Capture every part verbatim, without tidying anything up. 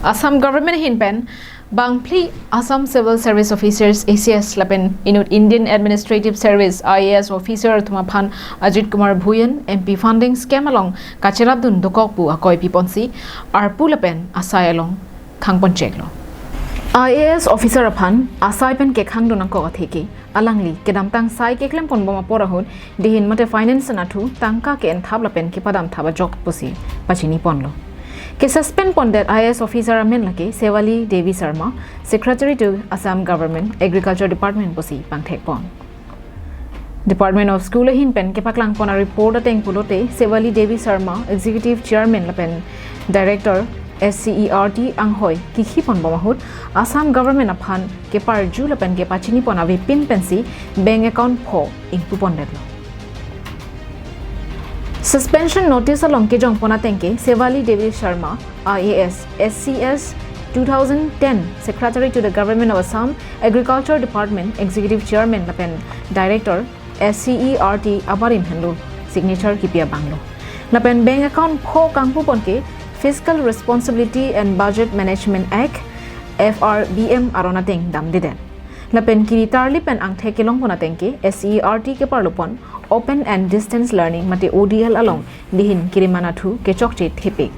Assam Government ahin pen bangphli Assam Civil Service Officers, A C S, lapen inut Indian Administrative Service, I A S, officer atum aphan Ajit Kumar Bhuyan M P funding scheme along kacherapdun dokok pu akoi piponsi arpu lapen asai along khangponcheklo. I A S officer aphan asai pen kekhangdun nangkok atheke alangli kedamtang sai keklemponbom apor ahut dihin mate finance anatthu tangka ke-enthap lapen kepadamthap ajok pusi pachiniponlo. Ke-suspend pondet I A S officer amen lake Sewali Devi Sharma, Secretary to Assam Government, Agriculture Department pusi pangthekpon. Department of School ahin pen kepaklangpon a-report ateng pulote Sewali Devi Sharma, Executive Chairman lapen Director S C E R T anghoi kikhiponbom ahut Assam Government aphan keparju lapen kepachinipon avepin pensi bank account pho ingpupondetlo. Suspension notice along kejongpon atengke Sewali Devi Sharma, I A S, S C S two thousand ten, Secretary to the Government of Assam, Agriculture Department, Executive Chairman lapen Director, S C E R T abarim henlo signature kipi abanglo. Lapen bank account pho kangpupon ke Fiscal Responsibility and Budget Management Act, F R B M aron ateng damdedet. Lapen kiri tarli pen angthek kelongpon atengke S C E R T keparlopon Open and Distance Learning mate O D L along dihin kiriman athu kechokche thepik.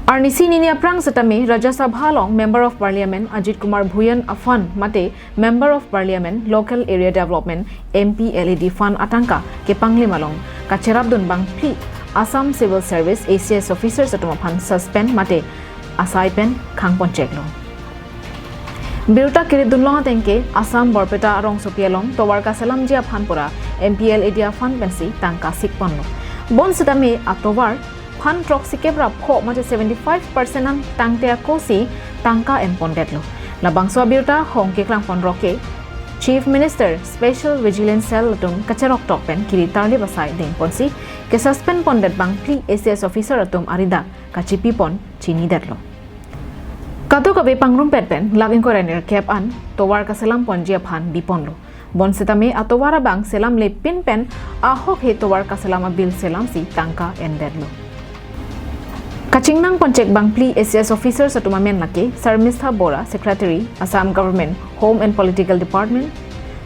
Arnisi nini aphrang setame Rajya Sabha along Member of Parliament Ajit Kumar Bhuyan a-fund mate Member of Parliament Local Area Development, M P L A D fund atangka kepanglim along kacherapdun bangphli Assam Civil Service, A C S, officers atum aphan suspend mate asai pen khangponcheklo. Birta kiritdunlong atengke Assam Borpeta arongsopi along tovar kaselamji aphan pura M P L A D a-fund pensi tangka sikponlo. Bonsetame atovar phan throksi kep ra pho mate seventy-five percent an tangte akosi tangka enpondetlo. Labangso abirta hong keklangponrok ke Chief Minister Special Vigilance Cell atum kacheroktok pen kiri tarlip asai dengponsi ke-suspend pondet bangphli A C S officer atum aridak kachipipon chinidetlo. Kadokave pangrumpet pen lakh ingkoi ra nerkep an tovar kaselamponji aphan biponlo. Bonsetame atovar abang selamlepin pen ahok he tovar kaselam abill selamsi tangka endetlo. Kachingnangponchek bangphli A C S officers atum amen lake Sarmistha Bora, Secretary, Assam Government, Home and Political Department,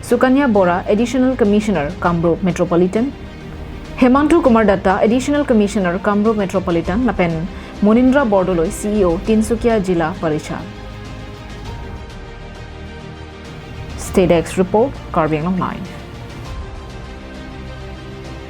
Sukanya Bora, Additional Commissioner, Kamrup Metropolitan, Hemantu Kumar Datta, Additional Commissioner, Kamrup Metropolitan, lapen Munindra Bordoloi, C E O, Tinsukia Jila Parishad. State Desk Report, Karbi Anglong Live.